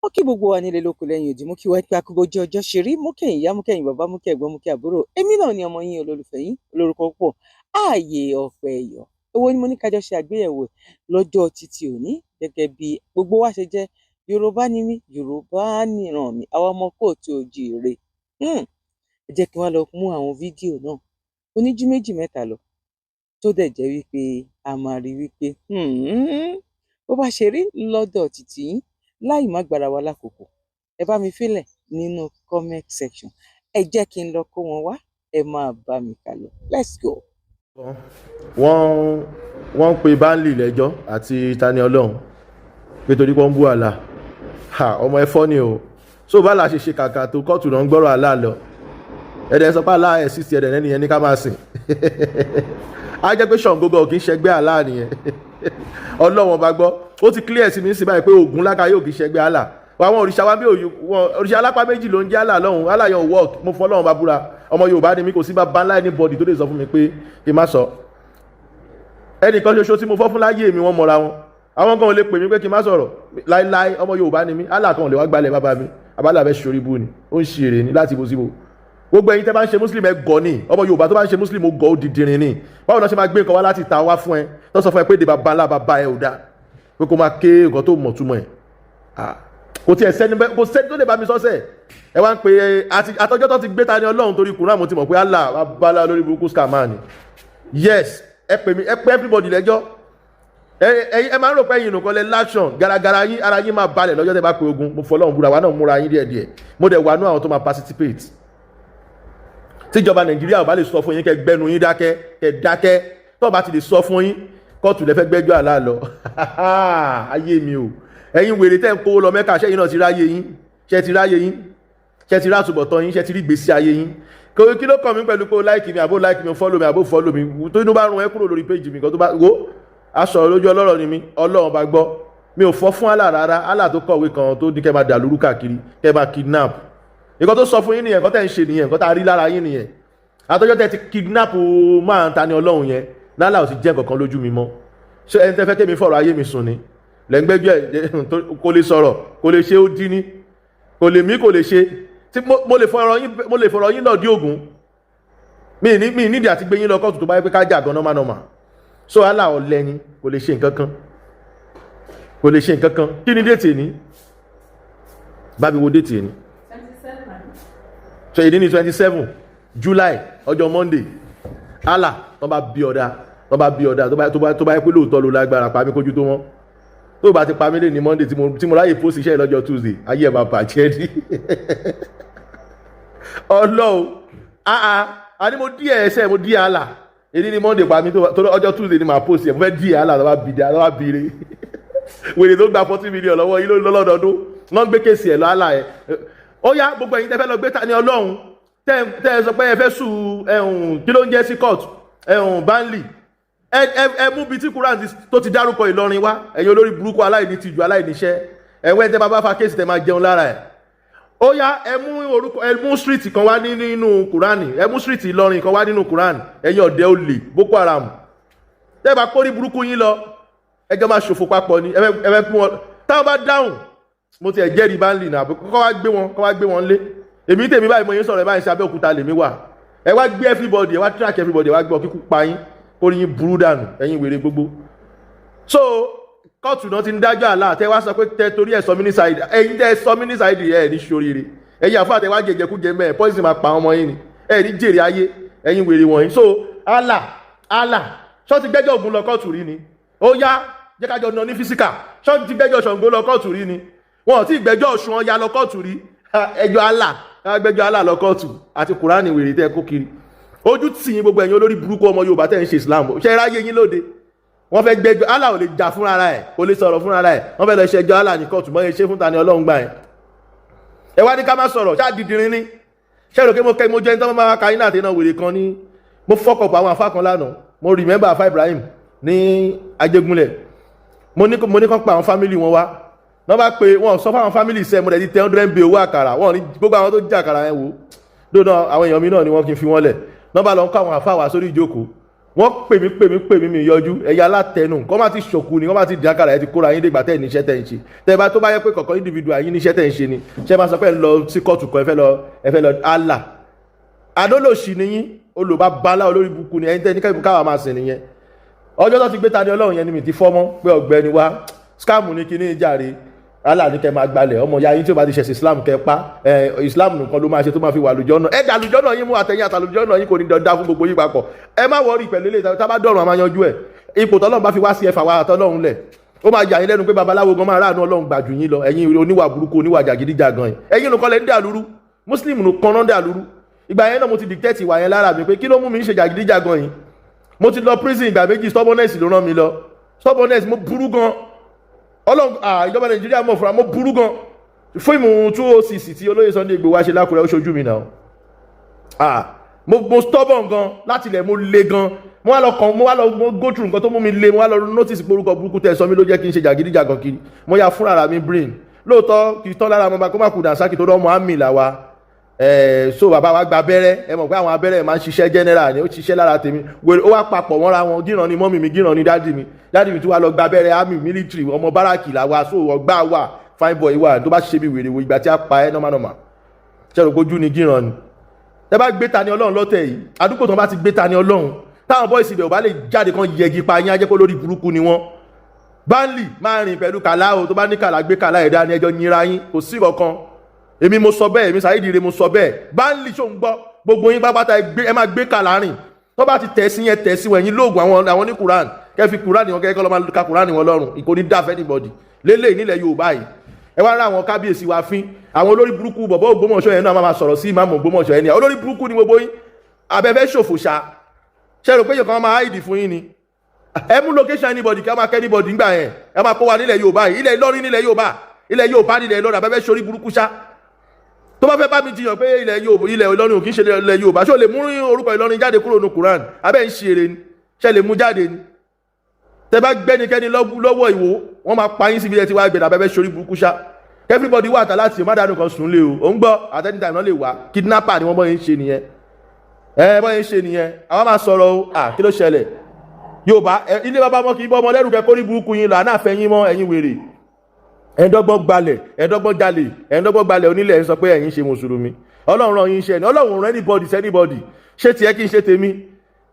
Mo kí gbogbo wa nílé lóko lẹ́yìn odi, mo kí wa pé akúbójú ọjọ́ ṣe rí, mo kẹ́yìn ìyá, mo kẹ́yìn bàbá, mo kí ẹ̀gbọ́n, mo kí àbúrò. Èmi náà ni ọmọ yín, olólùfẹ́ yín, olórúkọ púpọ̀, Ààyè Ọpẹ́ Yọ. Èwo ni mo ní ká jọ ṣe àgbéyẹ̀wò ẹ̀ lọ́jọ́ títí òní? Gẹ́gẹ́ bí gbogbo wa ṣe jẹ́ Yorùbá ni mí, Yorùbá nìran mi, àwa ọmọ káàárọ̀ oòjíire. Ẹ jẹ́ kí n wá lọ mú àwọn fídíò náà oníjú méjì mẹ́ta lọ, tó dẹ̀ jẹ́ wípé a máa rí wípé bó bá ṣe rí lọ́dọ̀ títí yín, láì má gbára wa lákòókò, ẹ bá mi fílẹ̀ nínú comment section. Ẹ jẹ́ kí n lọ kó wọn wá, ẹ máa bá mi kà lọ. Let's go. Wọ́n ń pe Bánlì lẹ́jọ́ àti Tani Ọlọ́run pé torí pé wọ́n ń bú àlà. Ha, ọmọ ẹ̀fọ́ ni o. So bá là ṣe ṣe kàkà tó kóòtù náà ń gbọ́rọ̀ àlà lọ, ẹ̀dẹ̀ sọ pé àlà ẹ̀ sì ti ẹ̀dẹ̀ lẹ́nu yẹn ní ká máa sìn. Á jẹ́ pé Ṣàngó gan kì í ṣẹgbẹ́ àlà nìyẹn. Ọlọ́wọ́n bá gbọ́, ó ti clear sí mi sí báyìí pé Ògún lákàyè kì í ṣẹgbẹ́ àlà. Àwọn òrìṣà wa bí òrìṣà alápá méjì ló ń jẹ́ àlà lọ́hùn. Àlà yẹn ò work. Mo fọ́ Ọlọ́run bá búra, ọmọ Yorùbá ni mi, kò sí bá bá ńlá anybody tó lè sọ fún mi pé kí n má sọ. Ẹnìkan ṣoṣo tí mo fọ́ fún láyé mi, wọ́n mọra wọn. Àwọn kan ò lè pè mí pé kí n má sọ̀rọ̀ láíláí. Ọmọ Yorùbá ni mí. Àlà kan ò lè wá gbalẹ̀ bàbá mi. Abálà fẹ́ ṣorí bú ni, ó ń ṣe èrè ni láti ibo síbo. Gbogbo ẹ̀yin tẹ́ bá ń ṣe Muslim, ẹ gọ̀ ni. Ọmọ Yorùbá tó bá ń ṣe Muslim, ó gọ̀, ó dìdìrín ni. Báwo ni wọ́n ṣe máa gbé nǹkan wá láti ta wá fún ẹ, tó sọ fún ẹ pé èdè bàbá ńlá bàbá ẹ ò dáa, pé kó máa ké nǹkan tó mọ̀ túmọ̀ ẹ̀? Kò tiẹ̀ sẹ́ni, kò sẹ́ni tó lè bá mi sọ́sẹ̀. Ẹ wá ń pe àtọ́jọ́ tó ti gbé Ta ni Ọlọ́run torí Kùránì, mo ti mọ̀ pé Allah abala lórí burúkú scammer ni. Yes, ẹ pè mí, ẹ pè everybody lẹ́jọ́. Ẹ ẹ máa ń rò pé ẹ̀yin nìkan lẹ láṣàn garagara yín, ara yín máa balẹ̀ lọ́jọ́ tẹ́ bá pe ogun. Mo fọlọ́run búra, wa náà múra yín díẹ̀díẹ̀. Mo dẹ̀ wà nú àwọn tó máa participate. Tíjọba Nàìjíríà ò bá lè sọ fún yín kẹ́ gbẹ́nu yín dákẹ́, kẹ́ dákẹ́. Tó bá ti lè sọ fún yín, kóòtù lẹ fẹ́ gbẹ́jọ́ àlá lọ. Ayé mi o! Ẹ̀yin wèrè tẹ́ ń kówó lọ Mẹ́kà, ṣẹ́yìn náà ti ráyé yín? Ṣẹ́ ti ráyé yín? Ṣẹ́ ti rátùbọ̀tán yín? Ṣẹ́ ti rí ìgbésí ayé yín? Kí ló kàn mí pẹ̀lú pé o like mi àbó like mi, o follow mi àbó follow mi? Tó inú bá rún ẹ, kúrò lórí page mi. Kan tó bá wo aṣọ lójú ọlọ́rọ̀ ni mí. Ọlọ́run bá gbọ́, mi ò fọ́ fún Allah rárá. Allah tó kọ̀wé kan tó ní kẹ́ máa dà lóru káàkiri, kẹ́ máa kidnap. Nǹkan tó sọ fún yín nìyẹn, nǹkan tẹ́ ń ṣe nìyẹn, nǹkan tá a rí lára yín nìyẹn. Àtọ́jọ́ tẹ́ ti kidnap máa ń ta ni Ọlọ́run yẹn lálà ò sì jẹ́ nǹkan kan lójú mi mọ́. Ṣé ẹni tẹ́ fẹ́ kémi fọ̀rọ̀ ayé mi sùn ni lẹ́ngbẹ́jọ́ ẹ̀? Kò lè sọ̀rọ̀, kò lè ṣe, ó dín ní kò lè mí, kò lè ṣe. Tí mo lè fọ̀rọ̀ yín, mo lè fọ̀rọ̀ yín lọ dí ògùn mi ní mi nídìí àti gbé yín lọ kóòtù tó bá yẹ pé ká jà gan normal normal. So Allah ọ̀lẹ ni, kò lè ṣe nǹkan kan, kò lè ṣe nǹkan kan. Kí ni date ní? Bá mi wo date ní. So èdè ní 27 July, ọjọ́ Monday. Allah tó bá bí ọ̀dà, tó bá bí ọ̀dà, tó bá yẹ pé lóòótọ́ ló lágbára, pa mí kójú tó mọ́. Tó bá ti pa mí lé ní Monday tí mo ráyè post iṣẹ́ lọ́jọ́ Tuesday, ayé ẹ̀ máa bàjẹ́ ní. Ọlọ́run, ah ah, àní mo dí ẹsẹ̀, mo dí Allah. Èyí ní Monday, pa mí tó ọjọ́ Tuesday ni màá post ẹ̀. Mo fẹ́ dí Allah. Tó bá bí tó bá bí re wèrè tó gba 40 million lọ́wọ́ yìí lọ́dọọdún, wọ́n gbé case ẹ̀ lọ Allah ẹ̀. Ó yá, gbogbo ẹ̀yin tẹ́ fẹ́ lọ gbé Ta ni Ọlọ́run, tẹ́ ẹ sọ pé ẹ fẹ́ sue ẹ̀hún, kí ló ń jẹ́ sí court ẹ̀hún Bánlì, ẹ mú bíi tí Quran tó ti dárúkọ Ìlọrin wá. Ẹ̀yin olórí burúkú, aláìní tìjú, aláìníṣẹ́, ẹ̀wẹ́ tẹ́ bá bá fa case, tẹ́ máa jẹun lára ẹ̀. Ó yá, ẹ mú orúkọ, ẹ mú street kan wá nínú Quran, ẹ mú street Ìlọrin kan wá nínú Quran. Ẹ̀yin ọ̀dẹ́ olè Boko Haram, tẹ́ bá kórí burúkú yín lọ, ẹjọ́ máa ṣòfò papọ̀ ni. Ẹ fẹ́ fún wọn táwọn bá dáhùn. Mo ti ẹ̀ jẹ́rìí Bánlì náà, kọ́ wá gbé wọn, kọ́ wá gbé wọn lé. Èmi tèmi báyìí, mo yín sọ̀rọ̀ ẹ báyìí, ṣe Abẹ́òkúta lèmi wà. Ẹ wá gbé everybody, ẹ wá track everybody, ẹ wá gbọ́ kíkú pa yín, kórí yín burú dànù, ẹ̀yin wèrè gbogbo. So kóòtù náà ti ń dájọ́ àlá tẹ́ wá sọ pé tẹ́ torí ẹ̀ sọ mí ní Saheed. Ẹ̀yin tẹ́ sọ mí ní Saheed, ẹ̀ ní ṣoríire. Ẹ̀yin àfáà tẹ́ wá jẹjẹkújẹ mẹ́ẹ̀, poison máa pa ọmọ yín ni. Ẹ̀ ní jèrè ayé, ẹ̀yin wèrè wọ̀nyí. So Allah, Allah ṣọ́ ti gbẹ́jọ́ Ògún lọ kóòtù rí ni? Ó yá, jẹ́ ká jọ nà ní physical. Ṣọ́ ti gbẹ́jọ́ Ṣàngó lọ kóòtù rí ni? Wọn ò tí gbẹ́jọ́ Ọ̀ṣun Ọya lọ kóòtù rí. Ẹjọ́ Allah, gbẹ́jọ́ Allah lọ kóòtù àti Kùránì wèrè tẹ́ kó kiri. Ojú tì yín, gbogbo ẹ̀yin olórí burúkú ọmọ Yorùbá tẹ́ ń ṣe Islam. Ṣe ráyé yín lóde? Wọ́n fẹ́ gbẹ́jọ́ Allah, ò lè jà fúnra ẹ̀, kò lè sọ̀rọ̀ fúnra ẹ̀. Wọ́n fẹ́ lọ ṣẹjọ́ Allah ní kóòtù mọ́. Ṣe fún Ta ni Ọlọ́run gbà yẹn? Ẹ wá ní ká má sọ̀rọ̀. Ṣáà dìdìrín ní ṣé èrò pé mo kẹ́ mo jẹ́ ní tọ́ máa ka iná àti iná wèrè kan ní. Mo fọ́kọ̀pọ̀ àwọn afá kan lánàá. Mo remember afa Ibrahim ní Ajégúnlẹ̀. Mo ní kán pa àwọn family wọn wá náà, bá pé wọn sọ fáwọn family sẹ. Mo dẹ̀ ti 10 hundred bí owó àkàrà wọn ní gbogbo àwọn tó jẹ́ àkàrà yẹn wò lónà. Àwọn èèyàn mi náà ni wọ́n kì í fi wọ́n lẹ̀ náà bá lọ ń kọ́ àwọn afá wa sórí ìjókòó. Wọ́n pè mí, pè mí, pè mí, mi yọjú. Ẹ̀yà alátẹnu kọ́ máa ti ṣòkú ni wọ́n máa ti dín àkàrà. Ẹ̀ ti kóra yín dégbà tẹ́ ẹ̀ níṣẹ́ tẹ́ ń ṣe. Tẹ́ bá tó bá yẹ pé kọ̀ọ̀kan individual yín níṣẹ́ tẹ́ ń ṣe ni, ṣé máa sọ pé ẹ lọ sí kóòtù kan, ẹ fẹ́ lọ Allah adólòṣì ni yín, olùbá bala olórí burúkú ni ẹ̀yin tẹ́ ní káwa máa sìn nìyẹn. Ọjọ́ tó ti gbé Tani Ọlọ́run yẹn ni mi ti fọ́ mọ́ pé ọ̀gbẹ́ni wa, scam ní kíní jàre. Allah ní kẹ́ máa gbalẹ̀ ọmọ ya yín tí ó bá ti ṣẹ̀sìn Islam kẹ́ pa ẹ. Islam nìkan ló máa ṣe tó máa fi wà lójọ́ náà. Ẹ dà lójọ́ náà yín mú àtẹ̀yìn àtàlójọ́ náà yín kò ní dá fún gbogbo yín papọ̀. Ẹ má worry pẹ̀lú ilé tá bá dọ̀rùn, a máa yanjú ẹ̀. Ipò tọ́lọ́run bá fi wá sí, ẹ̀fà wa àtọ́lọ́run lẹ̀. Ó máa yà yín lẹ́nu pé babaláwo gan máa ráàánú Ọlọ́run gbà jù yín lọ. Ẹ̀yin oníwà burúkú, oníwà jàgídíjàgan yìí, ẹ̀yin nìkan lẹ́ ń dàlúrú, Muslim nìkan náà ń dàlúrú. Ìgbà yẹn náà mo ti dictate ìwà yẹn lára mi pé kí ló mú mi ń ṣe jàgídíjàgan yìí. Mo ti lọ prison ìgbà 2. Stubbornness ló rán mi lọ, stubbornness. Mo burú gan. Ọlọ́run, ìjọba Nàìjíríà mọ̀ fúnra mo burú gan. Fíìmù 206 tí olóyè Sunday Igboho wá ṣe lákùrẹ́, ó ṣojú mi náà. Mo stubborn gan láti ilẹ̀, mo le gan. Mo wá lọ kàn, mo wá lọ, mo go through nǹkan tó mú mi le. Mo wá lọ notice pé orúkọ burúkú tẹ̀ sọ mi ló jẹ́ kí n ṣe jàgídíjàgan kiri. Mo yà fúnra mi brain lóòótọ́ kì í tán lára mo bá kó má kú dànsákì tó dán mọ́ àmì làwa. So bàbá wa gba abẹ́rẹ́. Ẹ mọ̀ pé àwọn abẹ́rẹ́ máa ń ṣiṣẹ́ general ni, ó ṣiṣẹ́ lára tèmi. Wèrè ó wá papọ̀ mọ́ra wọn. Gíran ni mummy mi, gíran ni daddy mi. Daddy mi tún wá lọ gba abẹ́rẹ́ army military, ọmọ báràkì làwa. So ọgbà wà, fine boy wà. Tó bá ṣe bí wèrè wo ìgbà tí a pa ẹ́ normal normal, ṣe rò pójú ni gíran ni. Ẹ bá gbé Tani Ọlọ́run lọ́tẹ̀ yìí, àdúgbò tó bá ti gbé Tani Ọlọ́run, táwọn boys ibẹ̀ ò bá lè jáde kan yẹgi pa yín, á jẹ́ kó lórí burúkú ni wọ́n. Báńlì máa rìn pẹ̀lú kàlá o. Tó bá ní kàlá, gbé kàlá ẹ̀dá ní ẹjọ́ yínra yín, kò sí kankan. Èmi mo sọ bẹ́ẹ̀, èmi Saheed Ire mo sọ bẹ́ẹ̀. Báńlì, ṣó ń gbọ́? Gbogbo yín pápátá, ẹ máa gbé kàlá rìn. Tó bá ti tẹ̀ sí yẹn, tẹ̀ sí wọn. Ẹ̀yin lóògùn àwọn ní Quran, kẹ́ fi Quran wọn, kẹ́ lọ́ máa ka Quran wọn lọ́rùn. Ìkò ní dáfẹ́ anybody lélẹ̀ nílẹ̀ Yorùbá yìí. Ẹ wá rá àwọn kábíyèsí wa fín, àwọn olórí burúkú bọ̀bọ̀ Ògbómọ̀ṣọ́ yẹn náà máa sọ̀rọ̀ sí ìmáàmù Ògbómọ̀ṣọ́ yẹn ni. Olórí burúkú ni gbogbo yín. Abẹ́fẹ́ ṣòfò ṣá. Ṣe rò pé yẹn kan máa hide fún yín ni? Ẹ mú location anybody kí a máa kẹ́ anybody ńgbà yẹn. Ẹ máa kó wa nílẹ̀ Yorùbá yìí, ilẹ̀ Ìlọrin, nílẹ̀ Yorùbá, ilẹ̀ Yorùbá, nílẹ̀ Ìlọrin. Abẹ́fẹ́ ṣorí burúkú ṣá. Tó bá fẹ́ bá mi jiyàn pé ilẹ̀ Yorùbá, ilẹ̀ Ìlọrin ò kì í ṣe ilẹ̀ Yorùbá, ṣé o lè mú orúkọ Ìlọrin jáde kúrò ní Quran? Abẹ́ ń ṣe eré ni? Ṣe lè mú jáde ni? Tẹ bá gbẹ́nikẹ́ni lọ́wọ́ ìwò, wọ́n máa pa yín síbi ẹ ti wá gbẹ̀dà. Abẹ́fẹ́ ṣorí burúkú ṣá. Everybody wà tà láti má dànù kan sùn lé o. Ò ń gbọ́, at any time náà lè wá. Kidnapper ni wọ́n. Bọ́ yẹn ń ṣe nìyẹn, ẹ bọ́ yẹn ń ṣe nìyẹn. Àwọn máa sọ̀rọ̀ o. À, kí ló ṣẹlẹ̀? Yorùbá ilé bàbá mọ́ kì í bọ́ ọmọ lẹ́rù kẹ́ kórí burúkú yín lọ. Àná àfẹ́ yín mọ́. Ẹ̀yin wèrè, ẹ̀ẹ́dọ́gbọ́n gbalẹ̀, ẹ̀ẹ́dọ́gbọ́n jalè, ẹ̀ẹ́dọ́gbọ́n gbalẹ̀ onílẹ̀, ń sọ pé ẹ̀yin ṣe mùsùlùmí. Ọlọ́run rán yín ṣe ni? Ọlọ́run rán anybody sí anybody? Ṣé tiẹ̀ kí n ṣe tèmi?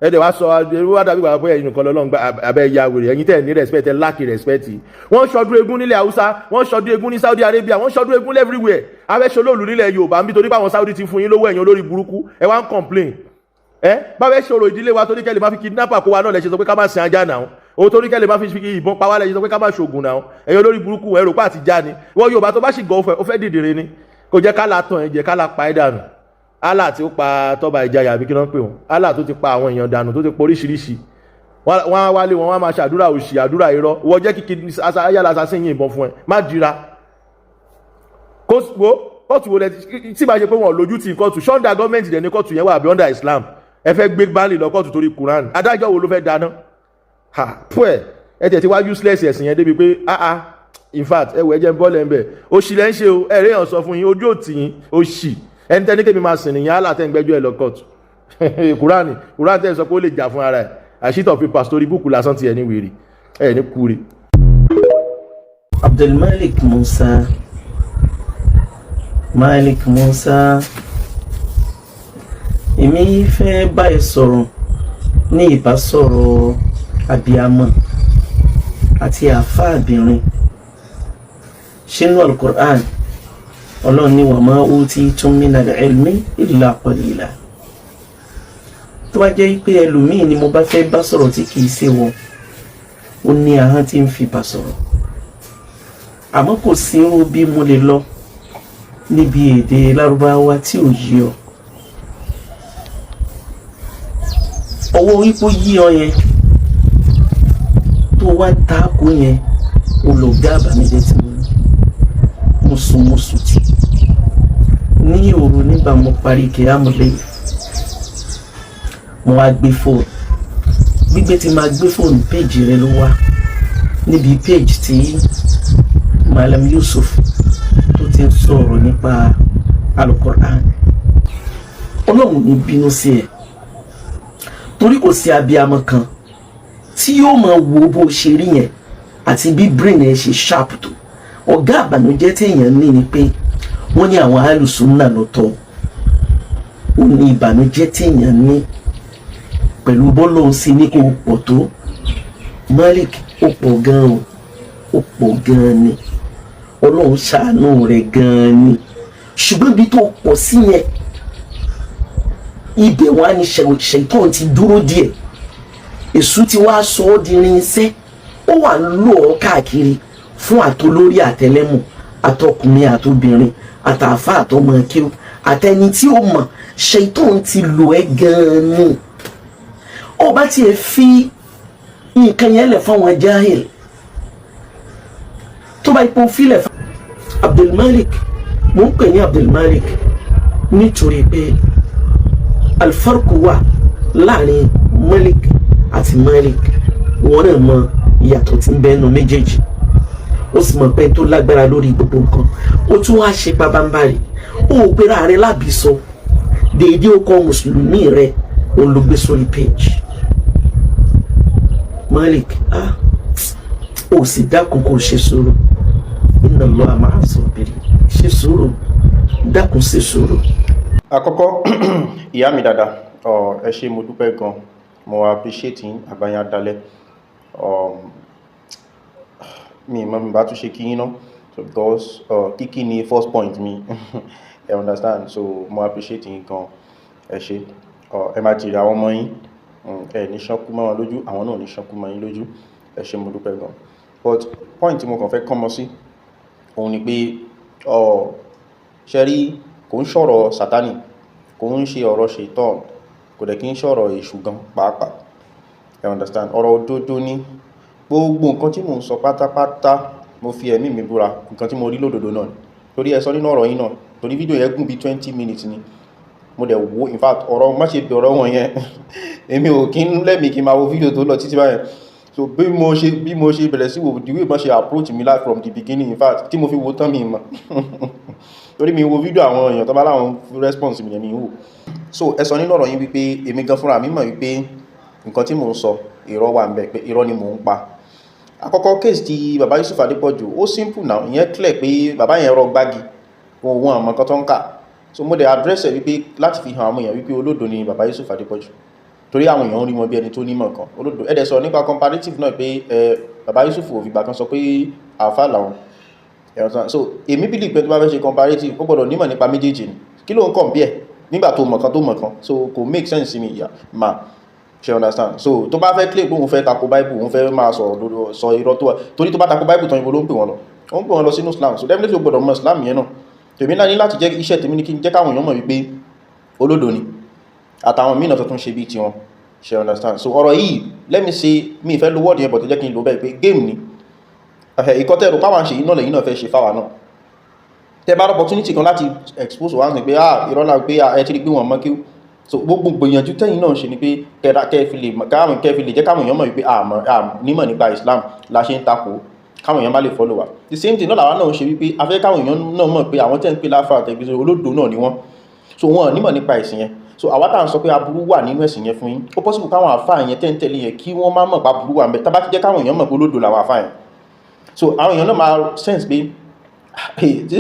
Ẹ dẹ̀ wá sọ wá dàbí gbàgbọ́ pé ẹ̀yin nìkan lọ́lọ́run gba abẹ́ ya wèrè. Ẹ̀yin tẹ̀ ní respect, ẹ̀ lack respect. Wọ́n ṣọdún eégún nílẹ̀ Haúsá, wọ́n ṣọdún eégún ní Saudi Arabia, wọ́n ṣọdún eégún everywhere. Abẹ́ṣọlóòlù nílẹ̀ Yorùbá ń bí torí pé àwọn Saudi ti fún yín lówó. Ẹ̀yin olórí burúkú, ẹ wá ń complain. Ẹ bá fẹ́ ṣòro ìdílé wa, torí kẹ́lẹ́ máa fi kidnapper kó wa náà lẹ ṣe sọ pé ká má sin ajá náà o. Torí kẹ́lẹ́ máa fi ìbọn pa wá lẹ ṣe sọ pé ká má ṣògùn náà. Ẹ̀yin olórí burúkú, ẹ rò pé àti já ni wọ́n. Yorùbá tó bá sì gọ́, ó fẹ́ dìdìrín ni. Kò jẹ́ ká la tàn ẹ jẹ́ ká la pa ẹ́ dànù. Allah tí ó pa tọ́ba ìjayà, àbí kí ló ń pè wọ́n? Allah tó ti pa àwọn èèyàn dànù, tó ti pa oríṣiríṣi, wọ́n á wálé wọn, wọ́n á máa ṣàdúrà òṣì, àdúrà irọ́. Wọ́n jẹ́ kíkí ayára assassin yìnbọn fún ẹ, má dira kóòtù wo lẹ tí bá ṣe pé wọn lójú tì kóòtù. Ṣọ́ndà gọ́ọ̀mẹ̀ntì dẹ̀ ní kóòtù yẹn wà, àbí under Islam? Ẹ fẹ́ gbé báńlì lọ kóòtù torí Quran. Adájọ́ wo ló fẹ́ dáná? Ha pẹ́ ẹ tẹ̀ tí wá useless ẹ̀sìn yẹn débi pé ah ah, in fact, ẹ wọ ẹ jẹ́ ń bọ́ọ̀lù ẹ̀ ń bẹ̀. Òṣì lẹ́ ń ṣe o. Ẹ̀rẹ́ yàn sọ fún yín, ojú òtì yín, òṣì ẹni tẹ́ni kémi máa sìn nìyẹn. Allah tẹ́ ń gbẹ́jọ́ ẹ lọ kóòtù. Quran, Quran tẹ́ ń sọ pé ó lè jà fún ara ẹ̀, a sheet of paper, story book lásán ti ẹ̀ ní wèrè ẹ̀ ní kúre. Abdulmalik Musa, Malik Musa, èmi fẹ́ báyìí sọ̀rọ̀ ní ìbásọ̀rọ̀ abiyamọ àti àfáàbìnrin. Ṣínú Alukur'an, Ọlọ́run ní wa ma utitum minal ilmi illa qalila. Tó bá jẹ́ pé ẹlòmíì ni mo bá fẹ́ bá sọ̀rọ̀ tí kìí ṣe wọn, ó ní ahọ́n tí ń fi bá sọ̀rọ̀, àmọ́ kò sí irú bí mo lè lọ níbi èdè Lárúbáwá tí ò yí ọ. Ọwọ́ wípé yí ọ yẹn tó wá taako yẹn, olùgbé àbámẹ́jẹ tí mo ní mo sùn, mo sùn tì ní òru nígbà mo parí kìámù lẹ́yìn, mo wá gbé fóònù. Gbígbé tí máa gbé fóònù, péjì rẹ ló wá, níbi péjì tí Malam Yusuf tó ti ń sọ̀rọ̀ nípa Alukur'an. Ọlọ́run ní bínú sí ẹ. Torí kò sí abiyamọ kan tí yóò máa wo bó ṣe rí yẹn àti bí brain ẹ ṣe sharp tó. Ọ̀gá àbànújẹ́ téèyàn ní ni pé wọ́n ní àwọn alùsùnà lọ́tọ̀. Ó ní ìbànújẹ́ téèyàn ní pẹ̀lú bọ́lọ́hún sí ní kò pọ̀ tó. Malik, ó pọ̀ gan-an o, ó pọ̀ gan-an ni. Ọlọ́run ṣàánú rẹ̀ gan-an ni, ṣùgbọ́n ibi tó pọ̀ sí yẹn, ibẹ̀ wá ní ṣètọ́n ti dúró díẹ̀. Èṣù ti wá sọ ọ́ di irinṣẹ́, ó wà ń lò ọ́ káàkiri fún àtolórí, àtẹlẹ́mù, àtọkùnrin, àtobìnrin, àtàfà, àtọmọ kíw, àtẹni tí ó mọ̀. Ṣètọ́n ti lò ẹ́ gan-an ni. Ó bá tiẹ̀ fi nǹkan yẹn lẹ̀ fáwọn jahil, tó bá ipò filẹ̀ fún Abdulmalik. Mo ń pè ní Abdulmalik nítorí pé alfarku wà láàrin Malik àti Malik. Wọn náà mọ ìyàtọ̀ tí ń bẹ nínú méjèèjì, ó sì mọ̀ pé tó lágbára lórí gbogbo nǹkan. Ó tún wá ṣe pabambarì, ó ò pera rẹ lábìsọ déédéé. Ó kọ mùsùlùmí rẹ, ó ló gbé sórí page. Malik, ah, ó sì dákun kó ṣe sùúrù. Inna Allaha ma'a sabirin. Ṣe sùúrù, dákun, ṣe sùúrù. Àkọ́kọ́, ìyá mi dáadáa, ẹ ṣé, mo dúpẹ́ gan. Mo appreciate yín. Àgbáyé adalẹ̀. Mi mọ̀ mi bá tún ṣe kí yín ná. So because kíkí ni first point mi, ẹ understand? So mo appreciate yín gan, ẹ ṣé. Ẹ máa jèrè àwọn ọmọ yín. Ẹ ní ṣánkú mọ́ wọn lójú, àwọn náà ní ṣánkú mọ́ yín lójú. Ẹ ṣé, mo dúpẹ́ gan. But point tí mo kàn fẹ́ kàn mọ́ sí òun ni pé ṣe rí, kò ń ṣọ̀rọ̀ Sátánì, kò ń ṣe ọ̀rọ̀ ṣètọ́n, kò dẹ̀ kí ń ṣọ̀rọ̀ èṣù gan pàápàá, ẹ understand? Ọ̀rọ̀ òdodo ní gbogbo nǹkan tí mò ń sọ pátápátá. Mo fi ẹ̀mí mi búra, nǹkan tí mo rí lódodo náà ni. Torí ẹ sọ nínú ọ̀rọ̀ yín náà, torí fídíò yẹn gùn bí 20 minutes ni mo dẹ̀ wo. In fact, ọ̀rọ̀ má ṣe bẹ̀ ọ̀rọ̀ wọn yẹn, èmi ò kí ń lẹ́mìí kí n máa wo fídíò tó lọ títí báyẹn. So bí mo ṣe bẹ̀rẹ̀ sí wo, the way bọ́n ṣe approach mi life from the beginning, in fact, tí mo fi wo tán, mi mọ̀, torí mi wo fídíò àwọn èèyàn tó bá láwọn response mi yẹn, mi wò. So ẹ sọ nínú ọ̀rọ̀ yín wípé èmi gan fúnra mi mọ̀ wípé nǹkan tí mò ń sọ, irọ́ wà ń bẹ̀, pé irọ́ ni mò ń pa. Àkọ́kọ́, case ti bàbá Yusuf Adépọ̀jù, ó simple now. Ìyẹn clear pé bàbá yẹn rọ gbági, wọn ò àmọ́ nǹkan tó ń kà. So mo dẹ̀ address ẹ̀ wípé láti fi hàn àwọn èèyàn wípé olódo ni bàbá Yusuf Adépọ̀jù, torí àwọn èèyàn ń rí wọn bí ẹni tó nímọ̀ kan, olódo. Ẹ dẹ̀ sọ nípa comparative náà pé ẹ bàbá Yusuf ò fìgbà kan sọ pé àáfà làwọn ẹ̀rọ tán. So èmi believe pé tó bá fẹ́ ṣe comparative, ó gbọ́dọ̀ nímọ̀ nípa méjèèjì ni. Kí ló ń compare nígbà tó mọ̀ kan tó mọ̀ kan? So kò make sense sí mi, ìyá ma ṣe understand? So tó bá fẹ́ claim pé òun fẹ́ tako Bible, òun fẹ́ máa sọ̀rọ̀ lórí sọ irọ́ tó wà, torí tó bá tako Bible tán, ibo ló ń pè wọ́n lọ? Ó ń pè wọ́n lọ sínú Islam. So definitely ó gbọ́dọ̀ mọ̀ Islam yẹn náà. Tèmi náà ní láti jẹ́ iṣẹ́ tèmi ní kí n jẹ́ káwọn èèyàn mọ̀ wípé olódo ni àtàwọn míì náà tó tún ṣe bí tiwọn, ṣe understand? So ọ̀rọ̀ yìí, let me say, mi ìfẹ́ lo word yẹn, but tó jẹ́ kí n lò bẹ́ẹ̀ pé game ni ìkọ́tẹ́ ẹ̀rọ pàwọn ṣe iná lẹ́yìn náà fẹ́ ṣe fáwa náà. Tẹ bá opportunity kan láti expose wa pé ah, irọ́ la pé ẹ ti rí pé wọ́n mọ́ kí. So gbogbo gbìyànjú tẹ́yìn náà ṣe ni pé kẹ́ fi lè jẹ́ káwọn èèyàn mọ̀ wípé àmọ́ nímọ̀ nípa Islam la ṣe ń takò, káwọn èèyàn má lè follow wa. The same thing náà làwa náà ṣe, wípé a fẹ́ káwọn èèyàn náà mọ̀ pé àwọn tẹ́ ń pè láfà àtẹ̀gbẹ́sọ, olódo náà ni wọ́n. So wọn nímọ̀ nípa ẹ̀sìn yẹn. So àwa tá à ń sọ pé aburú wà nínú ẹ̀sìn yẹn fún yín, ó possible káwọn àfáà yẹn tẹ́ ń tẹ̀lé yẹn kí wọ́n má mọ̀ pé aburú wà ń bẹ. Tá bá ti jẹ́ káwọn èèyàn mọ̀ pé olódo làwọn àfáà yẹn, so àwọn èèyàn náà máa sense pé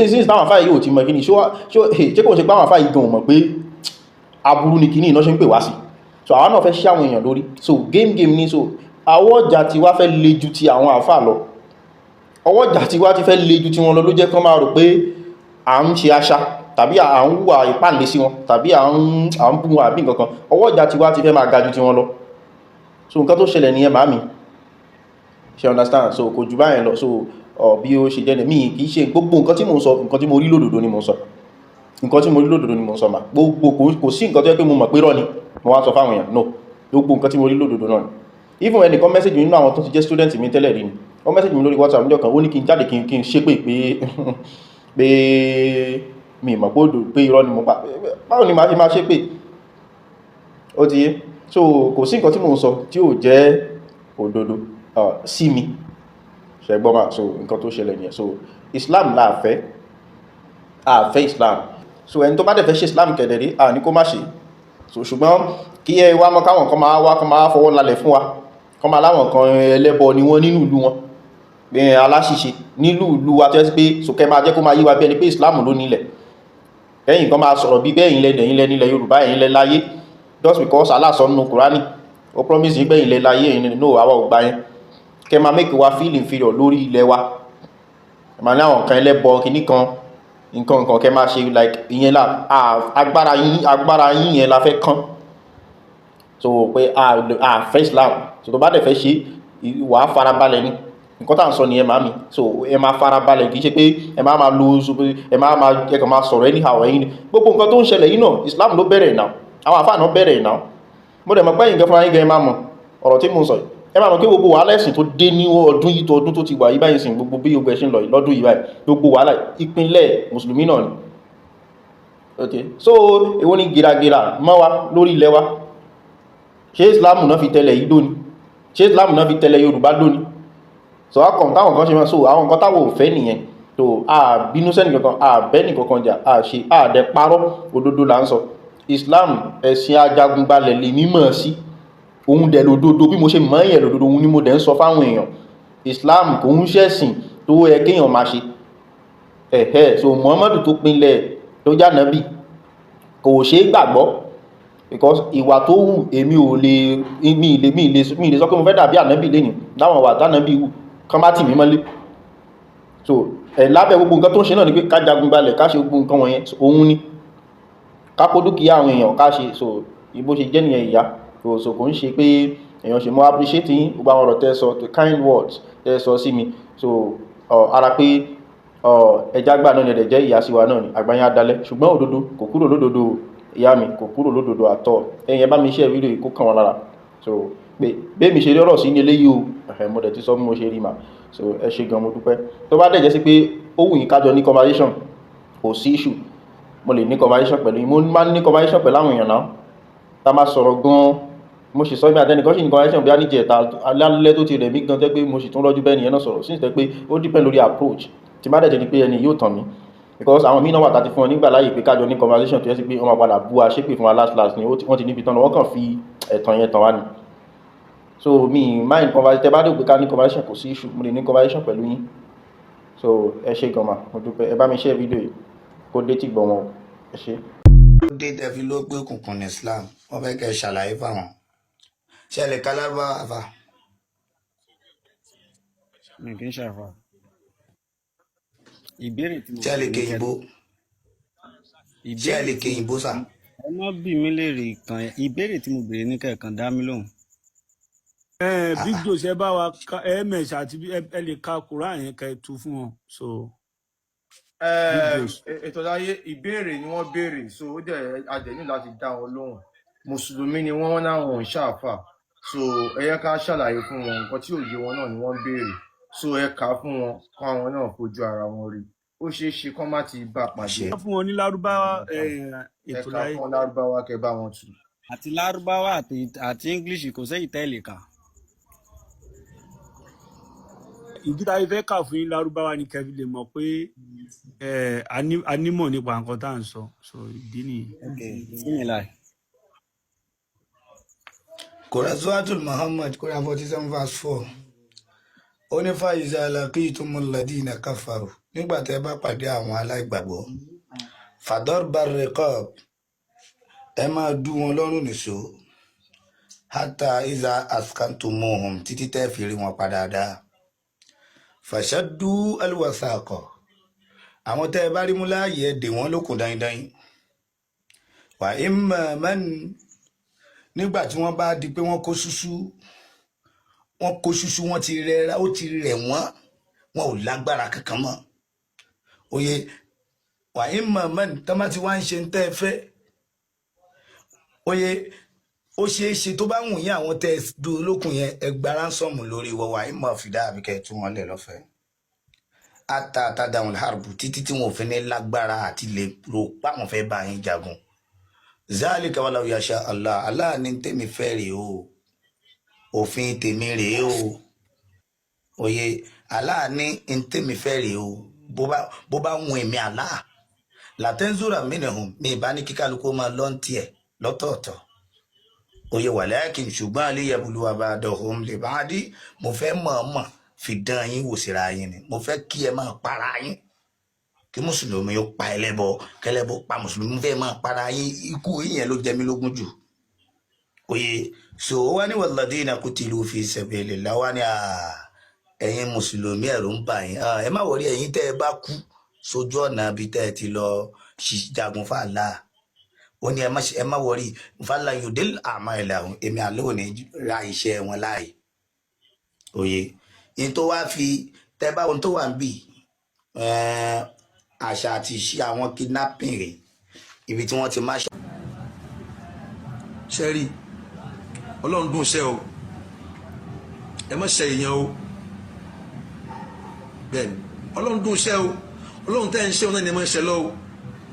since táwọn àfáà yìí ò ti mọ̀ kíni, ṣé kò ṣe pé àwọn àfáà yìí gan ò mọ̀ pé aburú ni kíní iná ṣe ń pè wá sí? So àwa náà fẹ́ ṣí àwọn èèyàn lórí. So game game ni. So àwọ̀ ọjà tí wá fẹ́ le ju ti àwọn àfáà lọ, ọwọ́ ọjà tí wá ti fẹ́ le ju ti wọn lọ, ló jẹ́ kán máa rò pé à ń ṣe àṣà tàbí à ń hùwà ìpáǹlé sí wọn tàbí à ń bú wọn àbí nǹkan kan. Ọwọ́ ọjà tí wá ti fẹ́ máa ga ju ti wọn lọ. So nǹkan tó ṣẹlẹ̀ nìyẹn, màámi, ṣe understand? So kò jù báyẹn lọ. So bí ó ṣe jẹ́ ní mi, kìí ṣe gbogbo nǹkan tí mo ń sọ, nǹkan tí mo rí lódodo ni mo ń sọ. Nǹkan tí mo rí lódodo ni mo ń sọ mà. Gbogbo kò sí nǹkan tó yẹ pé mo mọ̀ pé rọ́ ni mo wá sọ fáwọn èèyàn, no. Gbogbo nǹkan tí mo rí lódodo náà ni. Even ẹnìkan message mi nínú àwọn tó ti jẹ́ student mi tẹ́lẹ̀ rí ni, wọ́n message mi lórí WhatsApp níjọ́ kan, ó ní kí n jáde, kí n ṣépè pé mi mọ̀ pé òdò pé irọ́ ni mo pa. Báwo ni màá ṣe máa ṣépè? Ó ti yé. So kò sí nǹkan tí mo ń sọ tí ò jẹ́ òdodo sí mi, ṣẹgbọ́n mà? So nǹkan tó ṣẹlẹ̀ nìyẹn. So Islam la fẹ́, a fẹ́ Islam. So ẹni tó bá dẹ̀ fẹ́ ṣe Islam kẹ̀dẹ̀ rí, a ní kó má ṣe. So ṣùgbọ́n Kí ẹ wá mọ́ káwọn kan máa wá, kan máa fọwọ́ lálẹ̀ fún wa, kan máa láwọn kan ẹlẹ́bọ ni wọ́n nínú ìlú wọn, aláṣìṣe nílùú ìlú wa, tó yẹ sí pé sòkẹ́ máa jẹ́ kó máa yí wa bí ẹni pé Islam ló nílẹ̀. Ẹ̀yin kan máa sọ̀rọ̀ bí bẹ́ẹ̀ ẹ̀yin lẹ nílẹ̀ Yorùbá, ẹ̀yin lẹ láyé, just because Allah sọ nínú Kùránì, ó promise yín pé ẹ̀yin lẹ láyé, ẹ̀yin no, àwa ò gbà yẹn. Kẹ́ máa make wa feel inferior lórí ilẹ̀ wa, ẹ máa ní àwọn kan ẹlẹ́bọ kìíní kan, nǹkan nǹkan, kẹ́ máa ṣe like ìyẹn la agbára yín, agbára yín yẹn la fẹ́ kán. So pé a fẹ́ Islam, so tó bá dẹ̀ fẹ́ ṣe, wà á farabalẹ̀ ni. Nǹkan tá à ń sọ nìyẹn, màmí. So ẹ máa farabalẹ̀, kì í ṣe pé ẹ máa máa lo, ẹ máa máa, ẹ kàn máa sọ̀rọ̀ anyhow. Ẹ̀yin ni gbogbo nǹkan tó ń ṣẹlẹ̀ yìí náà, Islam ló bẹ̀rẹ̀ náà, àwọn àfáà náà bẹ̀rẹ̀ náà. Mo dẹ̀ mọ̀ pé nǹkan fúnra yín gan, ẹ máa mọ̀ ọ̀rọ̀ tí mo ń sọ yìí. Ẹ máa mọ̀ pé gbogbo wàhálà ẹ̀sìn tó dé ní ọdún yìí, tó ọdún tó ti wà yìí báyìí sìn, gbogbo bí ogun ẹ̀sìn lọ yìí lọ́dún yìí báyìí, gbogbo wàhálà ìpínlẹ̀ mùsùlùmí náà ni. Ok, so èwo ni gìràgìrà mọ́ wa lórí ilẹ̀ wa? Ṣé Islam náà fi tẹ́lẹ̀ yìí lónìí? Ṣé Islam náà fi tẹ́lẹ̀ Yorùbá lónìí? So akọ̀ táwọn kan ṣe máa, so àwọn nǹkan táwọn ò fẹ́ nìyẹn. So a bínú sẹ́nì kankan, a bẹ́ nìkankan jà, a ṣe, a dẹ̀ parọ́, òdodo là ń sọ. Islam ẹ̀sìn ajagunbalẹ̀ lè mímọ̀ sí, òun dẹ̀ lòdodo. Bí mo ṣe mọ̀ yẹn lòdodo, òun ni mo dẹ̀ ń sọ fáwọn èèyàn. Islam kò ń ṣẹ̀sìn tó yẹ kéèyàn máa ṣe ẹ̀hẹ́. So Muhammadu tó pinlẹ̀ tó jànábì kò ṣe é gbàgbọ́, because ìwà tó wù, èmi ò lè, mi lè sọ pé mo fẹ́ dàbí ànábì lẹ́nìí láwọn ìwà tánàbì wù, kán má tì mí mọ́lé. So ẹ̀ lábẹ́ gbogbo nǹkan tó ń ṣe náà ni pé ká jagun balẹ̀, ká ṣe gbogbo nǹkan wọ̀nyẹn. So, òun ni ká kó dúkìá àwọn èèyàn, ká ṣe. So ìbò ṣe jẹ́ nìyẹn, ìyá. Kò so kò ń ṣe pé èèyàn ṣe. Mo appreciate yín, gbogbo àwọn ọ̀rọ̀ tẹ́ sọ, the kind words tẹ́ sọ sí mi. So ara pé ẹja gbà náà ni, ẹ̀dẹ̀ jẹ́ ìyá sí wa náà ni, àgbáyé adalẹ̀. Ṣùgbọ́n òdodo kò kúrò lódodo, ìyá mi, kò kúrò lódodo àtọ̀. Ẹ̀yin ẹ bá mi share fídíò yìí kó kàn wọ́n lára. So pé bẹ́ẹ̀ mi ṣe rí ọ̀rọ̀ sí ní eléyìí o, ẹ̀hẹ̀, mo dẹ̀ ti sọ bí mo ṣe rí mà. So ẹ ṣe gan, mo dúpẹ́. Tó bá dẹ̀ jẹ́ sí pé ó wù yín kájọ ní conversation, kò sí issue, mo lè ní conversation pẹ̀lú yín. Mo máa ń ní conversation pẹ̀lú àwọn èèyàn náà, tá a máa sọ̀rọ̀ gan. Mo sì sọ bí àtẹnìkan sì ní conversation bí a ní jẹ̀ta alẹ́ tó ti rẹ̀ mí gan, tẹ́ pé mo sì tún rọ́jú bẹ́ẹ̀ nìyẹn náà sọ̀rọ̀ since, tẹ́ pé ó depend lórí approach tí má dẹ̀ jẹ́ ni pé ẹni yóò tàn mí, because àwọn míì náà wà tá ti fún ọ nígbà láàyè pé kájọ ní conversation, tó yẹ sí pé wọ́n máa padà bú wa, ṣépè fún wa last last ni wọ́n ti níbi tán lọ, wọ́n kàn fi ẹ̀tàn yẹn tàn wá ni. So mi mind conversation. Tẹ́ bá dé pé ká ní conversation, kò sí issue, mo lè ní conversation pẹ̀lú yín. So ẹ ṣé gan ma, mo dúpẹ́. Ẹ bá mi share fídíò yìí kó dé tí gbọ̀n wọn o. Ẹ ṣé. Ó dé tẹ fi ló pé òkùnkùn ní Islam, wọn fẹ́ kẹ́ ẹ ṣàlàyé fáwọn. Ṣe lè ka Lárúbáwá, àfà? Mi kì í ṣàfà. Ìbéèrè tí mo Ṣe lè béèrè ké ní kẹ òyìnbó? Ṣe Ìbéèrè lè tí ké mo òyìnbó, sà? Ẹ má bì mí léèrè kan. Ìbéèrè tí mo béèrè ní kẹ̀kan dá mi lóhùn. Ẹ Big Joe, ṣe bá wa ka ms àti ẹ lè ka Quran yẹn kẹ tú fún wọn. So Big Joe. Ètò láyé, ìbéèrè ni wọ́n béèrè, so ó dẹ̀ adẹ̀ ní láti dá wọn lóhùn. Mùsùlùmí ni wọ́n, náwọn ń ṣàfà, so ẹ yẹ ká ṣàlàyé fún wọn. Nǹkan tí òye wọn náà ni wọ́n béèrè, so ẹ kà á fún wọn kó àwọn náà fojú ara wọn rí. Ó ṣeé ṣe kán má ti bá a pàdé. Ṣe Fún wọn ní Lárúbáwá. Ẹ Ètò kà á láyé. fún wọn Lárúbáwá, kẹ bá wọn tù. Àti Lárúbáwá àti English, kò sẹ́yìn tẹ́lẹ̀ kà. Ìdí táyé fẹ́ kà fún yín Lárúbáwá ni kẹ́ fi lè mọ̀ pé a nímọ̀ nípa nǹkan tá à ń sọ. So ìdí nìyí. Ok, bismillah. Quran, Suratul Muhammad, Quran 47 verse 4, ó ní فإذا لقيتم الذين كفروا, nígbà tẹ́ bá pàdé àwọn aláìgbàgbọ́, فضرب الرقاب, ẹ máa dú wọn lọ́rùn nìṣó, حتى إذا أثخنتموهم, títí tẹ́ fi rí wọn padà dáa, فشدوا الوثاق, àwọn tẹ́ ẹ bá rí mú láàyè, ẹ dè wọ́n lókun dáindáin, وإما من, nígbà tí wọ́n bá di pé wọ́n kó ṣúṣú, wọ́n kó ṣúṣú, wọ́n ti rẹra, ó ti rẹ̀ wọ́n, wọn ò lágbára kankan mọ́. Òye وإما من, tọ́ bá ti wá ń ṣe ń tẹ́ ẹ fẹ́, òye ó ṣeé ṣe tó bá wù yín, àwọn tẹ́ ẹ dúró lókun yẹn, ẹ gba ransom lórí wọ وإما فداء, àbí kẹ́ ẹ tú wọn lẹ̀ lọ́fẹ̀ẹ́, حتى تضع الحرب, títí tí wọn ò fi ní lágbára àti lè rò páwọn fẹ́ bá yín jagun. ذلك ولو يشاء الله, Allah ní tèmi fẹ́ rèé o, òfin tèmi rèé o. Òye Allah ní tèmi fẹ́ rèé o. Bó bá wùn èmi Allah, لانتصر منهم, mi ìbá ní kíkálukú máa lọ́ ń tiẹ̀ lọ́tọ̀ọ̀tọ̀. Oye, walakin, ṣùgbọ́n liyabluwa ba'dahum li ba'di, mo fẹ́ mọ̀ọ́mọ̀ fi dán yín wò síra yín ni. Mo fẹ́ kí ẹ máa para yín, kí mùsùlùmí ó pa ẹlẹ́bọ, kẹlẹ́bọ pa mùsùlùmí. Fẹ́ máa para yín, ikú yín yẹn ló jẹ mí lógún jù. Oye, so ó wá ní walladhina qutilu fi sabilillah, wá ní ẹ̀yin mùsùlùmí, ẹ̀rù ń bà yín. Ẹ má worry, ẹ̀yin tẹ́ ẹ bá kú sójú ọ̀nà ibi tẹ́ ẹ ti lọ jagun fàlà, ó ní ẹ má worry, falan yudilla a'malahum, èmi àlọ́ ò ní ra iṣẹ́ wọn láàyè. Oye, ní tó wá fi tẹ́ bá ohun tó wà ń bì, àṣà àti ìṣe àwọn kidnapping rè, ibi tí wọ́n ti má ṣe. Ṣe rí, Ọlọ́run dùn ṣe o. Ẹ má ṣe èèyàn o. Bẹ́ẹ̀ ni, Ọlọ́run dùn ṣe o. Ọlọ́run tẹ́ ẹ ń ṣe òun náà ni ẹ má ṣe lọ o.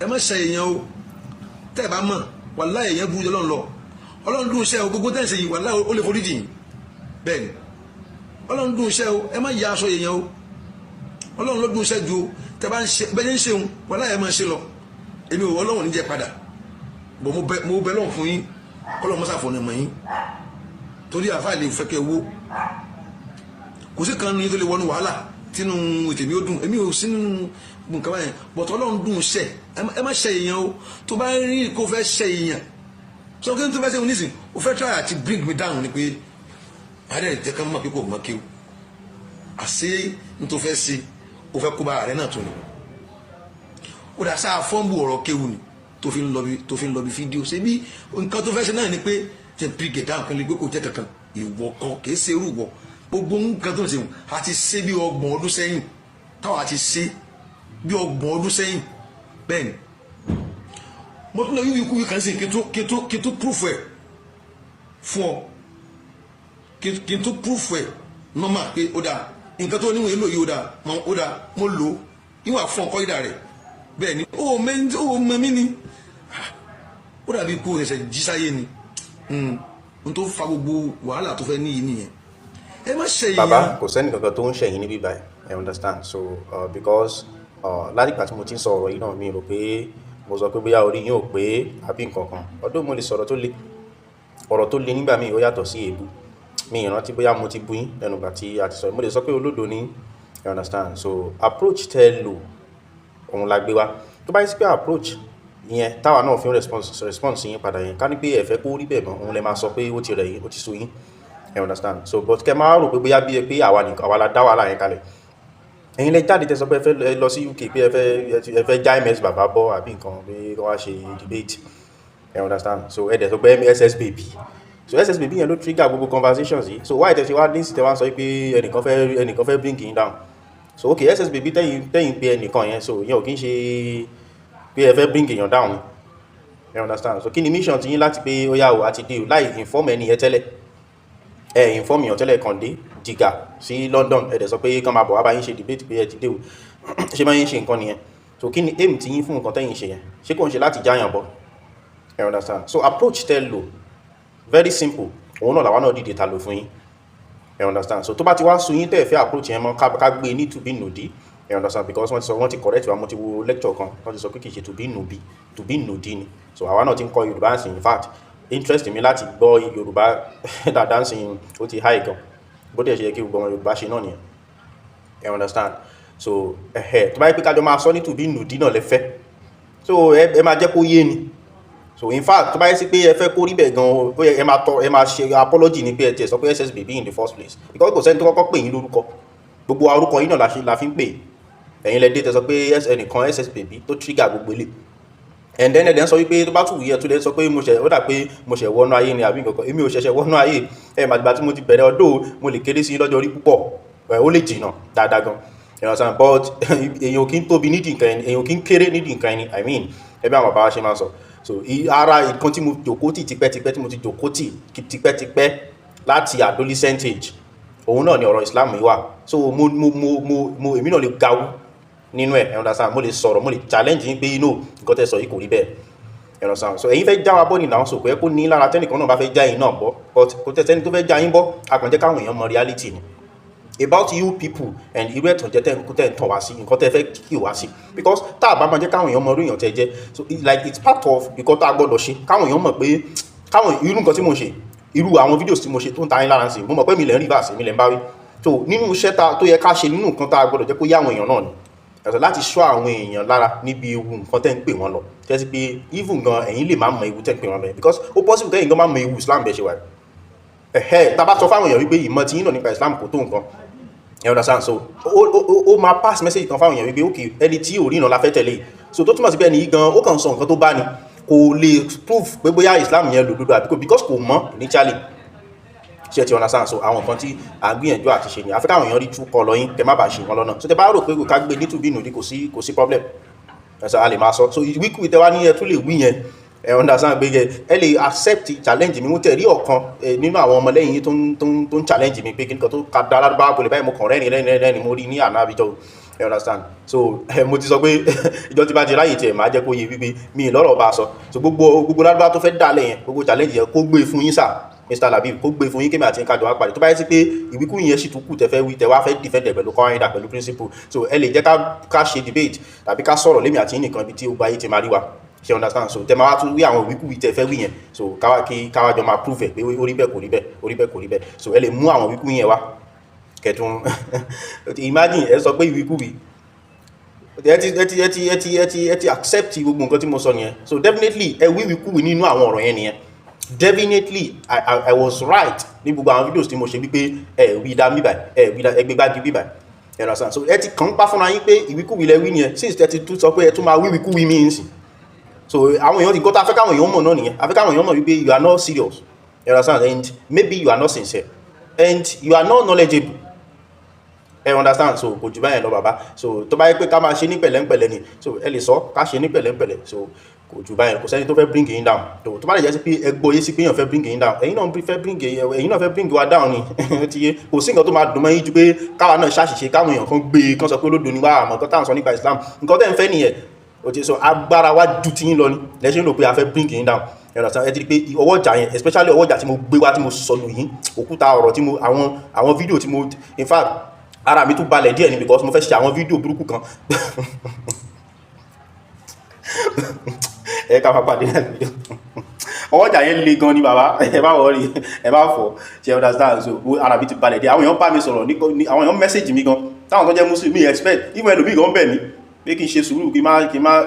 Ẹ má ṣe èèyàn o. Tẹ́ ẹ bá mọ̀, wàláhì, èèyàn burú jù Ọlọ́run lọ. Ọlọ́run dùn ṣe o. Gbogbo tẹ́ ẹ ń ṣe yìí, wàláhì, ó lè forí jì yín. Bẹ́ẹ̀ ni, Ọlọ́run dùn ṣe o. Ẹ má ya aṣọ èèyàn o. Ọlọ́run ló dùn ṣe ju o. Tẹ́ bá ń ṣe bẹ́ẹ̀ ń ṣe òun, wàláhì, ẹ má ṣe lọ. Èmi ò, Ọlọ́run ní jẹ́ padà bọ̀. Mo bẹ lọ́hùn fún yín, kọ́lọ́ mọ́sá fọ̀nà mọ̀ yín, torí àfa lè fẹ́ kẹ́ wó. Kò sí kan ní tó lè wọnú wàhálà tínú tèmi ó dùn. Èmi ò sí nínú nǹkan báyẹn, bọ̀tọ̀ Ọlọ́run dùn ṣẹ̀. Ẹ má ṣe èèyàn o. Tó bá rí kó fẹ́ ṣe èèyàn sọ kí n tó fẹ́ ṣe nísìn, o fẹ́ try àti bring me down ni pé àdé jẹ́ ká mọ̀ pé kò mọ̀ kí o àṣé n tó fẹ́ ṣe, o fẹ́ kó bá ààrẹ náà tó ni. Ó dà sáà fọ́ǹbù ọ̀rọ̀ kéwu ni tó fi ń lọ bí fídíò ṣe bí nǹkan tó fẹ́ ṣe náà ni pé jẹ́ bring it down kan lè gbé kò jẹ́ kankan. Ìwọ kan kì í ṣe irú ìwọ. Gbogbo nǹkan tó ń ṣe àti ṣe bí 30 ọdún sẹ́yìn, táwa ti ṣe bí 30 ọdún sẹ́yìn. Bẹ́ẹ̀ ni, mo tún lọ wíwí kú kan sí kí n tún proof ẹ̀ fún ọ, kí n tún proof ẹ̀ normal pé ó dáa. Nǹkan tó níwọ̀n èlò yìí, ó dáa, ó dáa, mo lò ó ìwà fún ọkọ ìdá rẹ̀. Bẹ́ẹ̀ ni, ó mọ mí ni, ó dàbí kó ẹsẹ̀ jí sáyé ni. N tó fa gbogbo wàhálà tó fẹ́ níyì nìyẹn. Ẹ má ṣe Bàbá, èèyàn. kò sẹ́ni kankan tó ń ṣẹ̀yìn níbí báyìí, I understand. So because láti ìgbà tí mo ti ń sọ ọ̀rọ̀ yìí náà, mi rò pé mo sọ pé bóyá orí yín ò pé àbí nǹkan kan. Ọdún mo lè sọ̀rọ̀ tó le, ọ̀rọ̀ tó le nígbà míì ó yàtọ̀ sí èébú. Mi ìrántí bóyá mo ti bú yín lẹ́nu ìgbà tí a ti sọ. Mo lè sọ pé olódo ni, you understand? So approach tẹ́ ẹ lò, òun la gbé wá. Tó bá yẹ sí pé approach ìyẹn táwa náà fi ń response yín padà yẹn, ká ní pé ẹ fẹ́ kó rí bẹ́ẹ̀ mọ́, òun lè máa sọ pé ó ti rẹ̀ yín, ó ti sú yín, you understand? So but kẹ́ máa rò pé bóyá bí ẹ pé àwa nìkan, àwa la dá wàhálà yẹn kalẹ̀. Ẹ̀yin lẹ jáde tẹ́ sọ pé ẹ fẹ́ lọ sí UK, pé ẹ fẹ́ já ms bàbá bọ́ àbí nǹkan, pé kí wọ́n á ṣe debate, you understand? So ẹ dẹ̀ sọ pé ss baby, so ss baby yẹn ló trigger gbogbo conversations yìí. So why tẹ́ ṣe wá ní sí tẹ́ wá sọ pé ẹnìkan fẹ́ bring yín down? So okay, ss baby tẹ́yìn pé ẹnìkan yẹn, so yẹn ò kí ń ṣe pé ẹ fẹ́ bring èèyàn down, you understand? So kí ni mission ti yín láti pé ó yá o, àti dé o, láì inform ẹni yẹn tẹ́lẹ̀? Ẹ inform èèyàn tẹ́lẹ̀ kàn dé jìgà sí London, ẹ dẹ̀ sọ pé kán máa bọ̀ wá bá yín ṣe debate, pé ẹ ti dé o. Ṣé máa yín ṣe nǹkan nìyẹn? So kí ni aim ti yín fún nǹkan tẹ́yìn ṣe yẹn? Ṣé kò ń ṣe láti jáyàn bọ̀? You understand? So approach tẹ́ lò, very simple, òun náà làwa náà dìde ta lò fún yín, you understand? So tó bá ti wá sun yín, tẹ́ ẹ fẹ́ approach yẹn mọ́, ká gbé ní tùbí nùdí, you understand? Because wọ́n ti sọ, wọ́n ti correct wa. Mo ti wo lecture kan, wọ́n ti sọ pé kì í ṣe tùbí nùbí, tùbí nùdí ni. So àwa náà ti ń kọ́ Yorùbá sí. In fact, interest mi láti gbọ́ Yorùbá dáadáa sí, ó ti high gan. Bó dẹ̀ ṣe yẹ kí gbogbo ọmọ Yorùbá ṣe náà nìyẹn, you understand? So ẹ̀hẹ̀, tó bá yẹ pé kájọ máa sọ ní tùbí nùdí náà lẹ fẹ́, so ẹ máa jẹ́ kó yé ni. So in fact, tó bá yẹ sí pé ẹ fẹ́ kó rí bẹ́ẹ̀ gan, ó yẹ ẹ máa tọ, ẹ máa ṣe apology ní pé ẹ tiẹ̀ sọ pé ssbb in the first place, because kò sẹ́ni tó kọ́kọ́ pè yín lórúkọ. Gbogbo orúkọ yín náà la fi ń pè. Ẹ̀yin lẹ dé tẹ sọ pé ẹnìkan ssbb tó trigger gbogbo ilé. And then ẹ̀dẹ̀ ń sọ wípé tó bá tù yẹ tó lè sọ pé mo ṣẹ̀, ó dà pé mo ṣẹ̀ wọnú ayé ni àbí nǹkan kan. Èmi ò ṣẹ̀ṣẹ̀ wọnú ayé ẹ̀. Màgbà tí mo ti bẹ̀rẹ̀ ọdọ́, mo lè kéré sí lọ́jọ́ orí púpọ̀ ẹ̀, ó lè jìnnà dáadáa gan, you understand? But èèyàn kì í tóbi nídìí nǹkan ẹni, èèyàn kì í kéré nídìí nǹkan ẹni. I mean, ẹbí àwọn bàbá wa ṣe máa ń sọ. So ara nǹkan tí mo jòkó tì tipẹ́tipẹ́, tí mo ti jòkó tì tipẹ́tipẹ́ láti adolescent age, òun náà ni ọ̀rọ̀ Islam yìí wà. So mo èmi náà lè gawú nínú ẹ̀, you understand? Mo lè sọ̀rọ̀, mo lè challenge yín pé inú nǹkan tẹ́ sọ yìí kò rí bẹ́ẹ̀, you understand? So ẹ̀yin fẹ́ já wa bọ́ ní náà, so kò yẹ kó ní lára tẹ́nìkan náà bá fẹ́ já yín náà bọ́. But kò tẹ́ sẹ́ni tó fẹ́ já yín bọ́, àkànjẹ́ káwọn èèyàn mọ reality ni about you people and irú ẹ̀tàn jẹ́ tẹ́ ń tàn wá sí, nǹkan tẹ́ fẹ́ kí wá sí, because tá a bá máa jẹ́ káwọn èèyàn mọ irú èèyàn tẹ́ jẹ́. So like, it's part of nǹkan tá a gbọ́dọ̀ ṣe, káwọn èèyàn mọ̀ pé káwọn irú nǹkan tí mo ṣe. Irú àwọn videos tí mo ṣe tó ń ta yín lára sí, mo mọ̀ pé mi lẹ̀ ń reverse, mi lẹ̀ ń bá wí. So nínú iṣẹ́ ta tó yẹ ká ṣe, nínú nǹkan tá a gbọ́dọ̀ jẹ́ kó yá àwọn èèyàn náà ni ẹ̀sọ̀ láti ṣọ́ àwọn èèyàn lára níbi ewu nǹkan tẹ́ ń pè wọ́n lọ, tẹ́ sí pé even gan ẹ̀yin lè má mọ ewu tẹ́ ń pè wọ́n bẹ́ẹ̀, because ó possible kẹ́yìn gan má mọ ewu Islam bẹ́ẹ̀ ṣe wà. Ẹ̀hẹ́, tá a bá sọ fáwọn èèyàn wípé ìmọ̀ tí yín náà nípa Islam kò tó nǹkan, you understand? So ó máa pass message kan fáwọn èèyàn wípé, ok, ẹni tí ò rí ìrànlá fẹ́ tẹ̀lé. So tó túmọ̀ sí pé ẹni yìí gan ó kàn sọ nǹkan tó bá ní, kò lè prove pé bóyá Islam yẹn lòdodo àbí kò, because kò mọ̀ initially. Ṣe ti understand? So àwọn nǹkan tí à ń gbìyànjú àti ṣe ni àfi káwọn èèyàn rí true colour yín, kẹ má bàa ṣe wọn lọ́nà. So tẹ bá rò pé kò ká gbé nítùbí nùdí, kò sí problem ẹ̀sọ́, a lè máa sọ. So ìwíkúwí tẹ wá ní ẹ tún lè wí yẹn, ẹ understand pé ẹ lè accept challenge mi. Mo tẹ̀ rí ọ̀kan nínú àwọn ọmọlẹ́yìn yín tó ń challenge mi pé kí nǹkan tó ka da aládùúgbò kò lè báyìí. Mo kàn rẹ́rìn rẹ́rìn rẹ́rìn, mo rí ní àná àbíjọ, ẹ understand? So mo ti sọ pé ìjọ tí bá ti ráyè tiẹ̀ máa jẹ́ kó yé wípé mi ì lọ́rọ̀ bá a sọ. So gbogbo ládùúgbò tó fẹ́ dálẹ̀ yẹn, gbogbo challenge yẹn, kó gbé fún yín sà, Mr Labib, kó gbé fún yín, kémi àti kájọ wá pàdé. Tó bá yẹ sí pé ìwíkúwìí yẹn sì tún kù tẹ fẹ́ wí, tẹ wá fẹ́ defend ẹ̀ pẹ̀lú kọ́ńdà, pẹ̀lú principle, so ẹ lè jẹ́ ká ṣe debate tàbí ká sọ̀rọ̀ lémi àti yín nìkan, ibi tí ó gba ayé ti máa rí wa. Ṣe understand? So tẹ máa wá tún wí àwọn ìwíkúwìí tẹ fẹ́ wí yẹn, so káwá kí káwá jọ máa prove ẹ̀ pé ó rí bẹ́ẹ̀, kò rí bẹ́ẹ̀, ó rí bẹ́ẹ̀, kò rí bẹ́ẹ̀. So ẹ lè mú àwọn ìwíkúwìí yẹn wá kẹtùn. Imagine ẹ sọ pé ìwíkúwìí, ẹ ti accept gbogbo nǹkan tí mo sọ nìyẹn. So definitely ẹ wí ìwíkúwìí nínú àwọn ọ̀rọ̀ yẹn nìyẹn. Definitely I was right ní gbogbo àwọn videos tí mo ṣe wípé ẹ wí dá bíbà, ẹ wí dá ẹgbẹ́ gbági bíbà, ẹ understand? So ẹ ti kàn ń pa fúnra yín pé ìwíkúwìí lẹ wí nìyẹn, since ẹ ti tún sọ pé ẹ tún máa wí ìwíkúwìí mi ń sìn. So àwọn èèyàn ti gbọ́ tá a fẹ́ káwọn èèyàn mọ̀ náà nìyẹn. A fẹ́ káwọn èèyàn mọ̀ wípé you are not serious, you understand? And maybe you are not sincere and you are not knowledgeable, ẹ understand? So kò jù báyẹn lọ, bàbá. So tó bá yẹ pé ká máa ṣe ní pẹ̀lẹ́pẹ̀lẹ́ ni, so ẹ lè sọ ká ṣe ní pẹ̀lẹ́pẹ̀lẹ́. So kò jù báyẹn, kò sẹ́ni tó fẹ́ bring yín down. Tó bá lè jẹ́ sí pé ẹ gbọ́ yé sí pé èèyàn fẹ́ bring yín down, ẹ̀yin náà fẹ́ bring wa down ni. Ó ti yé, kò sí nǹkan tó máa dùn mọ́ yín ju pé káwa náà ṣàṣìṣe, káwọn èèyàn kan gbé e kán sọ pé olódo ni wá, àmọ́ nǹkan táwọn sọ nípa Islam, nǹkan tẹ́ ń fẹ́ nìyẹn. Ó ti sọ agbára wa ju ti yín lọ ni lẹ́sìn rò pé a fẹ́ bring yín down, you understand? Ẹ ti rí pé ọwọ́ ìjà yẹn, especially ọwọ́ ìjà tí mo gbé wá, tí mo sọ lù yín, òkúta ọ̀rọ̀ tí mo àwọn fídíò tí mo, in fact, ara mi tún balẹ̀ díẹ̀ ni, because mo fẹ́ ṣe àwọn fídíò burúkú kan. Ẹ ká máa pàdé náà. Ọwọ́ ìjà yẹn le gan ni, bàbá. Ẹ bá wọ̀ rí, ẹ bá fọ̀ ṣe, understand? So ara mi ti balẹ̀ díẹ̀. Àwọn èèyàn bá mi sọ̀rọ̀ ní àwọn èèyàn message mi gan, táwọn tó jẹ́ Muslim mi expect, even ẹlòmíì gan bẹ̀ mí pé kí n ṣe sùúrù, kí n má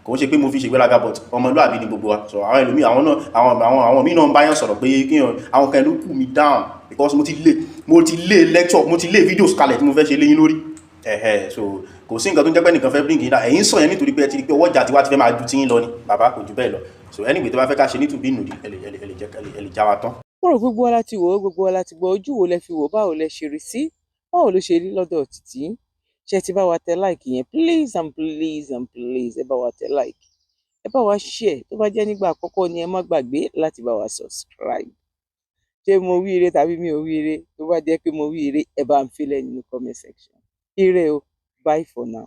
kò ń ṣe pé mo fi ṣègbéraga, but ọmọlúàbí ni gbogbo wa. So àwọn ẹlòmíì, àwọn náà, àwọn míì náà ń báyàn sọ̀rọ̀ pé kíyàn àwọn kan ló cool me down, because mo ti lé lecture, mo ti lé videos kalẹ̀ tí mo fẹ́ ṣe léyìn lórí ẹ̀hẹ́. So kò sí nǹkan tó ń jẹ́ pé nìkan fẹ́ bring yín down. Ẹ̀yin sọ yẹn nítorí pé ẹ ti rí pé ọwọ́ ìjà tiwa ti fẹ́ máa ju tiyín lọ ni, bàbá. Kò jù bẹ́ẹ̀ lọ. So anyway, tó bá fẹ́ ká ṣe nítùbí nùdí, ẹ lè jẹ́ ẹ lè já wa tán. Mo rò gbogbo wa láti wò ó, gbogbo wa láti gbọ́. Ojú wo lẹ fi wò ó? Báwo lẹ ṣe rí sí? Báwo ló ṣe rí lọ́dọ̀ títí? Ṣé ti bá wa tẹ like yẹn? Please and please and please, ẹ bá wa tẹ like, ẹ bá wa share. Tó bá jẹ́ nígbà àkọ́kọ́ ni, ẹ má gbàgbé láti bá wa subscribe. Ṣé mo wí ire tàbí mi ò wí ire? Tó bá jẹ́ pé mo wí ire, ẹ bá ń filẹ̀ nínú comment section. Ire o, bye for now.